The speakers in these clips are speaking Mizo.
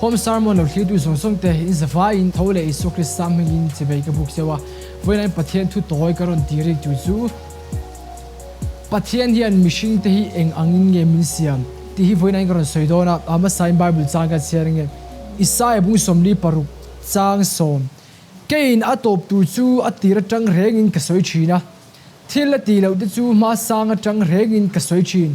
Home Sermon lo thlir duh zawng zawng te in zavaiin tho leh Isua Krista hmingin chivei ka buk cheu a, vawiin an Pathian thu tawi ka rawn ti rik tur chu Pathian hian mihring te hi eng angin nge min siam tih hi vawiin ka rawn sawi dawn a, a hmasain Bible chang ka chhiar ange Isaia bung 46 chang 10 Keiin a tawp tur chu a tir atang rengin ka sawi thin a, thil a tih loh te chu hma sang atang rengin ka sawi thin.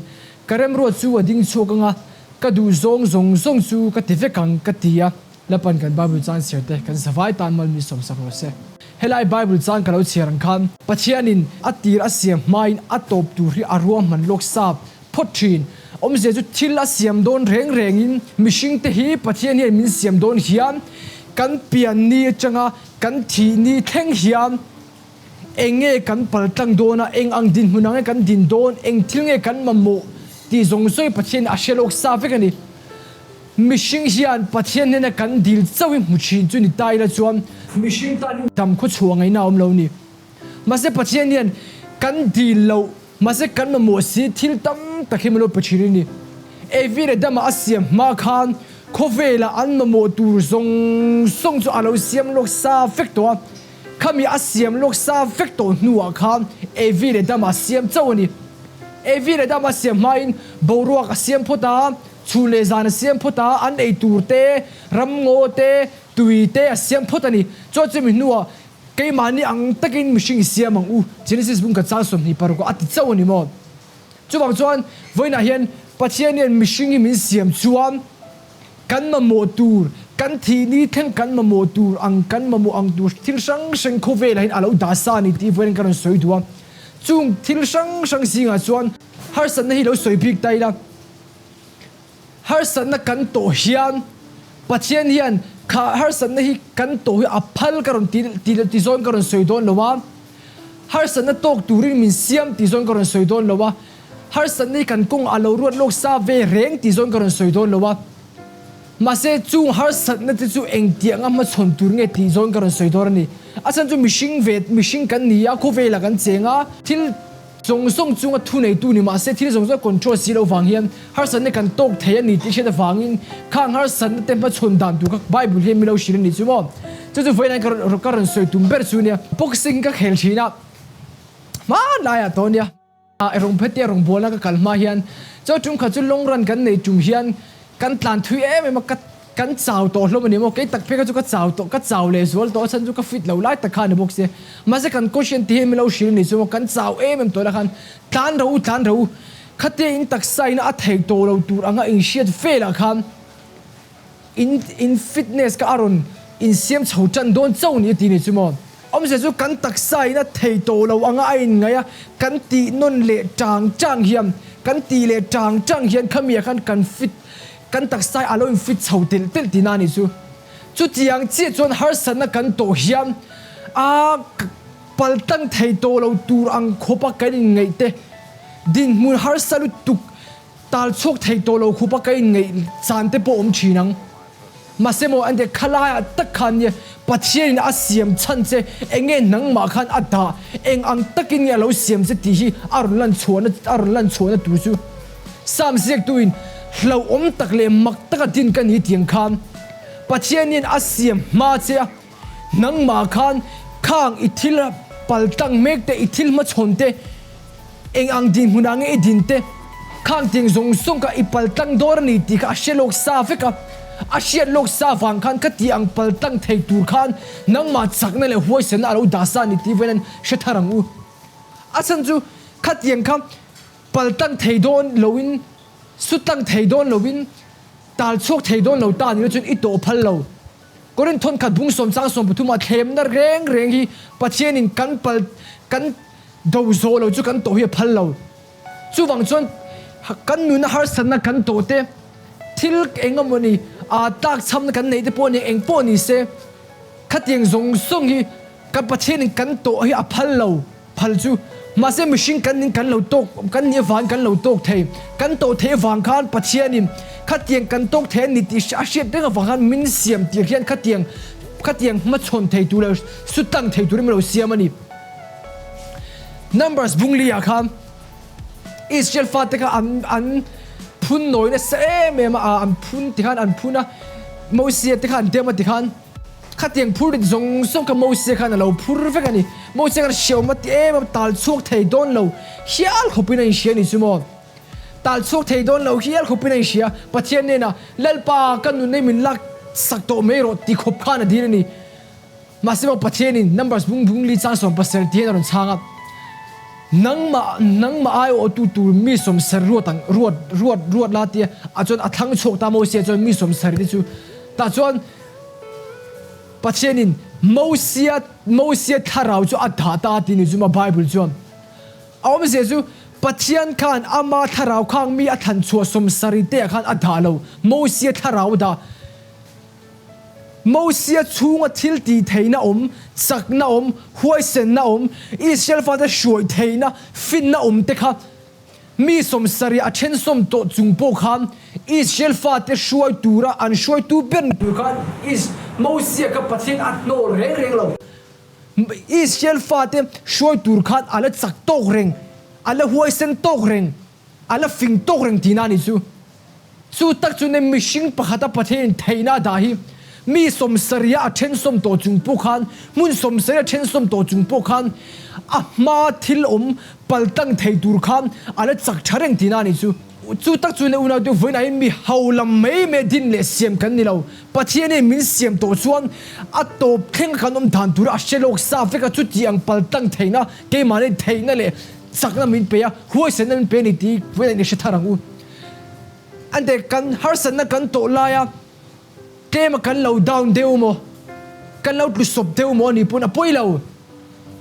Ka remruat chu a ding chhuak anga, ka duh zawng zawng zawng chu ka ti vek ang ka ti a. Lapan kan Bible chang chhiar te kan zavai tan mal mi sawmsak rawh se. Helai Bible chang ka lo chhiar ang khan Pathianin a tir a siam hmain a tawp tur hi a ruahman lawk sap phawt thin. Awmzia chu thil a siam dawn reng rengin mihring te hi Pathian hian min siam dawn hian kan pian ni atanga kan thih ni thleng hian eng nge kan pal tlang dawn a, eng ang dinhmun ang nge kan din dawn, eng thil nge kan mamawh tih zawng zawng hi Pathian a hre lawk sa vek a ni. Mihring hian Pathian hnena kan dil chauh hi hmu thin chu ni ta ila chuan mihring tan hi dam khawchhuah ngaihna a awm lo a ni. Mahse Pathian hian kan dil loh Mahse kan mamawh si thil tam tak hi min lo pe thin a ni. Evi leh Dama a siam hma khan khawvelah an mamawh tur zawng zawng chu a lo siam lawk sa vek tawh a. Khami a siam lawk sa vek tawh hnuah khan Evi leh Dama a siam chauh a ni. Evi leh Dama a siam hmain boruak a siam phawt a, chhun leh zan a siam phawt a, an ei tur te, ramngaw te, tui te a siam phawt a ni. Chuan chumi hnuah Keimahni ang takin mihring i siam ang u, Genesis bung khat chang 26 ah a ti chauh a ni maw? Chuvang chuan vawiinah hian Pathian hian mihring hi min siam chuan kan mamawh tur, kan thihni thleng kan mamawh tur ang, kan mamawh ang tur thil hrang hrang khawvelah hian a lo dah sa a ni tih vawiin ka rawn sawi duh a. Chung thil hrang hrang zingah chuan harsatna hi lo sawi bik ta ila. Harsatna kan tawh hian Pathian hian kha harsatna hi kan tawh hi a phal ka rawn ti ti ti zawn ka rawn sawi dawn lo a, harsatna tawk turin min siam tih zawn ka rawn sawi dawn lo a, harsatna hi kan kawng a lo ruat lawk sa ve reng tih zawn ka rawn sawi dawn lo a, mahse chung harsatna te chu engtianga hmachhawn tur nge tih zawn ka rawn sawi dawn a ni. A chhan chu mihring ve mihring kan ni a, khawvelah kan cheng a, thil. Zawng zawng chunga thu neitu ni mahse thil zawng zawng control si loh vang hian harsatna kan tawk thei a ni tih hriat avangin khang harsatna te hmachhawn dan tur kha Bible hian min lo hrilh a ni chu maw. Chu chu vawiin ka ka rawn sawi tum ber chu nia. Boxing ka khel thin a, hmanlaiah tawh nia. Rawng phete rawngbawlna ka kal hma hian chaw tum khat chu long run kan nei tum hian kan tlan thui em em a, ka Kan chau tawh hlawm a ni maw? Kei tak phei kha chu ka chau tawh, ka chau leh zual tawh a chhan chu ka fit lo lai tak kha a ni bawk si. Mahse kan coach hian ti hian min lo hrilh a ni chu maw? Kan chau em em tawh la khan tlan ro u, tlan ro u. Khatia in taksa ina a theih tawh lo tur anga in hriat velah khan in in fitness kha a rawn insiam chho tan dawn chauh ni a ti ni chu maw? Awmzia chu kan taksa ina thei tawh lo anga a inngaih a, kan tih nawn leh tang tang hian, kan tih leh tang tang hian khamiah khan kan fit Kan taksa a lo infit chho telh telh tihna a nih chu. Chutiang chiah chuan harsatna kan tawh hian a paltlang thei tawh lo tur ang khawpa kan inngaih te, dinhmun harsa lutuk tal chhuak thei tawh lo khawpa kan inngaih chan te pawh awm thin ang. Mahse maw an ti khalaiah tak khan nia Pathianin a siam chhan che eng nge nangmah khan a dah, eng ang takin nge a lo siam che tih hi a rawn lan chhuahna a rawn lan chhuahna tur chu. Sam ziaktuin hlauhawm tak leh mak taka din ka ni tiang khan Pathianin a siam hma che a, nangmah khan khang i thil paltlang mek te, i thil hmachhawn te, eng ang dinhmunah nge i din te, khang tiang zawng zawng kha i paltlang dawr a ni tih kha a hre lawk sa vek a. A hriat lawk sa vang khan ka tih ang paltlang thei tur khan nangmah chakna leh huaisenna a lo dah sa a ni tih vawiin an hre thar ang u. A chhan chu khatiang kha Paltlang thei dawn loin, sutlang thei dawn loin, tal chhuak thei dawn lo ta nilo chuan i tawh phal lo. Korinth thawnkhat bung 10 chang 13 ah thlemna reng reng hi Pathianin kan pal kan do zawh lo chu kan tawh hi a phal lo. Chuvang chuan kan nuna harsatna kan tawh te, thil eng emawni aa tlakchhamna kan neih te pawh ni eng pawh ni se, khatiang zawng zawng hi kan Pathianin kan tawh hi a phal lo. Phal chu mahse mihring kan ning kan lo tawk kan nih avangin kan lo tawk thei. Kan tawh theih avang khan Pathianin khatiang kan tawk thei a ni tih a hriat reng avang khan min siam tir hian khatiang khatiang hmachhawn thei tur leh sutlang thei turin min lo siam a ni. Numbers bung li ah khan Israel fate kha an an phun nawi nasa em em a, an phun tikhan an phun a. Mosia te kha an dem a tikhan khatiang phur rit zawng zawng kha Mosia khan a lo phur vek a ni. Mosia khan hriawm a ti em a, tal chhuak thei dawn lo hial khawpin a inhria a ni chu maw. Tal chhuak thei dawn lo hial khawpin a inhria. Pathian hnenah, Lalpa, ka nunna hi min lak sak tawh mai rawh ti khawp khan a dil a ni. Mahse maw Pathianin Numbers bung bung li chang sawmpasarih tih hian a rawn chhang a, Nangmah, nangmah ai awhtu tur mi sawmsarih ruat ang, ruat, ruat, ruat la tia a chuan a thlang chhuak ta Mosia chuan mi sawmsarih te chu tah chuan Pathianin Mosia, Mosia thlarau chu a dah ta tih ni chu maw Bible chuan a awmzia chu Pathian khan ama thlarau khang mi a thlan chhuah sawmsarih te ah khan a dah lo, Mosia thlarau a dah. Mosia chhunga thil tih theihna awm, chakna awm, huaisenna awm, Israel fate hruai theihna, finna awm te kha mi sawmsarih a thensawm tawh chung pawh khan Israel fate hruai tura an hruaitu ber ni tur khan Mosia kha Pathian a hnawl reng reng lo. Israel fate hruai tur khan a la chak tawk reng, a la huaisen tawk reng, a la fing tawk reng tihna a ni chu. Chu tak chu ne mihring pakhata Pathianin theihna a dah hi mi sawmsarih a thensawm tawh chung pawh khan, hmun sawmsarih a thensawm tawh chung pawh khan a hma thil awm paltlang thei tur khan a la chak tha reng tihna a ni chu. Chu tak chu ne unaute vawiinah hian mi ho lam mai mai din leh siam kan ni lo. Pathianin min siam tawh chuan a tawp thleng a kan awm dan tura a hre lawk sa vek a, chuti ang paltlang theihna, keimahni theihna leh chakna min pe a, huaisenna min pe a ni tih vawiinah i hre thar ang u. Ante kan harsatna kan tawh laia tlema kan lo down deuh maw, kan lo tlu sawp deuh maw anih pawn a pawi lo.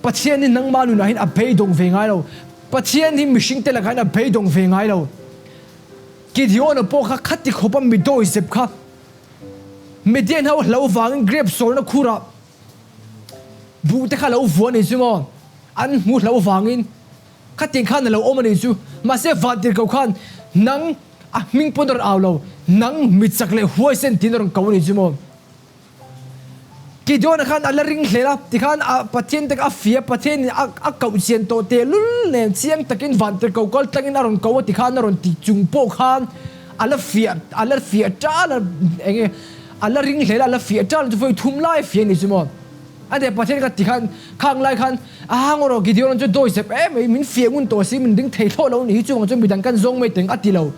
Pathian hi nangmah nunah hian a beidawng ve ngai lo. Pathian hi mihringte lakah hian a beidawng ve ngai lo. Gideon-a pawh kha khati khawpa mi dawi zep kha Midian ho hlo vangin grape sawrna khurah buh te kha lo vuah a ni chu maw, an hmu hlo vangin. Khatiang khan a lo awm a nih chu. Mahse Vantirhkoh khan nang a hming pawn a rawn au lo, nang mi chak leh huaisen tiin a rawn ko a nih chu maw. Gideon-a khan a la ring hle a, tikhan a Pathian te kha a fia, Pathianin a a koh chian tawh tehlul nen chiang takin Vantirhkoh kal tlangin a rawn ko a tikhan a rawn ti chung pawh khan a la fiah a la fiah ṭal a, eng nge a la ring hle a, a la fiah ṭal chu vawi thum lai a fiah a nih chu maw. A deh Pathian ka ti khan khang lai khan a hang rawh Gideon chu dawi zep em mai min fiah ngun tawh si min ding thei thlawh lo nih hi chuvang chuan midang kan zawng mai teng a ti lo.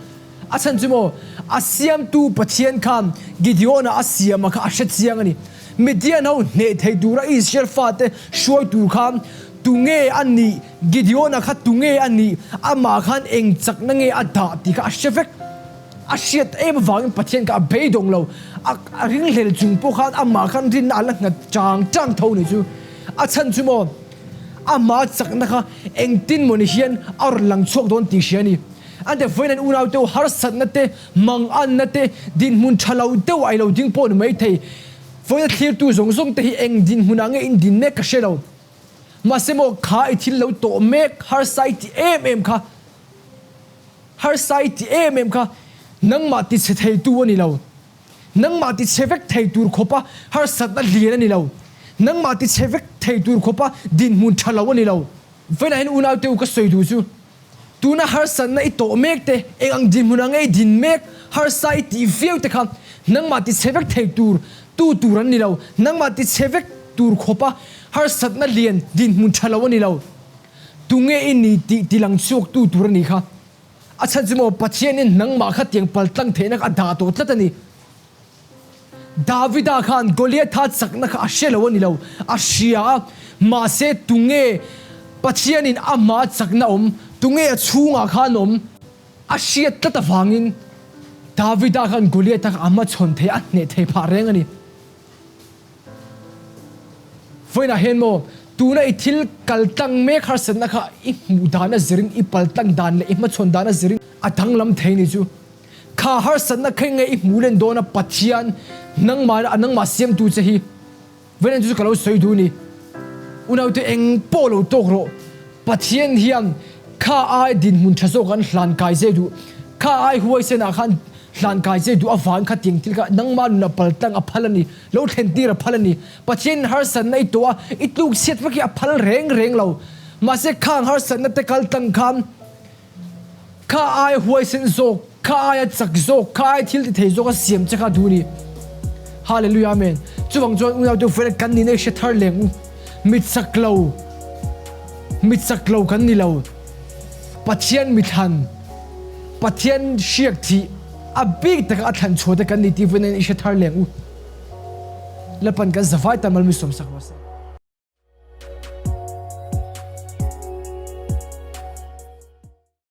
A chhan chu maw a siamtu Pathian khan Gideon-a a siama kha a hre chiang a ni. Midian ho hneh thei tura Israel fate hruai tur khan tunge a nih Gideon-a kha tunge a nih amah khan eng chakna nge a dah tih kha a hre vek. A hriat em avangin Pathian kha a beidawng lo. A a ringhlel chung pawh khan amah khan rinna a la nghat chang chang tho ni chu. A chhan chu maw amah chakna kha engtin maw ni hian a rawn lang chhuak dawn tih hria a ni. Ante vawiin an unau te harsatna te, manganna te, dinhmun tha lo deuh a ilo ding pawh ni mai thei. Vawiin a thlirtu zawng zawng te hi eng dinhmunah nge in din mek ka hre lo. Mahse maw kha i thil lo tawh mek harsa i ti em em kha. Harsa i ti em em kha nangmah ti chhe thei tu a ni lo. Nangmah ti chhe vek thei tur khawpa harsatna lian a ni lo. Nangmah ti chhe vek thei tur khawpa dinhmun tha lo a ni lo. Vawiinah hian unau te u ka sawi duh chu, tuna harsatna i tawh mek te, eng ang dinhmunah nge i din mek, harsa i tih viau te kha nangmah ti chhe vek thei tur tu tur an ni lo. Nangmah ti chhe vek tur khawpa harsatna lian dinhmun tha lo a ni lo. Tunge i ni tih tilang chhuak tu tur a nih kha. A chhan chu maw Pathianin nangmah kha tiang pal tlang theihna kha a dah tawh tlat a ni. Davida khan Goliatha chakna kha a hre lo a ni lo, a hria a, mahse tunge Pathianin amah chakna awm, tunge a chhungah khan awm a hriat tlat avangin Davida khan Goliatha kha a hmachhawn thei, a hneh thei phah reng a ni. Vawiinah hian maw, tuna i thil kal tlang mek harsatna kha i hmuh dan a zirin, i pal tlang dan leh i hmachhawn dan a zirin a danglam thei ni chu. Kha harsatna kha nge i hmuh len dawn a Pathian nangmah a nangmah siamtu che hi. Vawiinah chu chu ka lo sawi duh ni. Unaute eng pawh lo tawk rawh. Pathian hian kha ai dinhmun tha zawk an hlan kai zeh duh. Kha ai huaisenah khan Hlan kai che duh avang kha tiang thil kha nangmah nunah pal tlang a phal a ni, lo thlen tir a phal a ni. Pathianin harsatna i tuah a, i tluk chhiat vek hi a phal reng reng lo. Mahse khang harsatna te kal tlang khan kha aia huaisen zawk, kha aia chak zawk, kha aia thil ti thei zawk a siam che kha duh a ni. Hallelujah Amen. Chuvang chuan unau te vawiin kan nihna i hre thar leng u. Mit chak lo, mit chak lo kan ni lo. Pathian mithlan, Pathian hriak thih a bik taka a thlan chhuah te kan ni tih vawiin i hre thar leng u. Lapan kan zavai ta malmi sawmsak rawh se.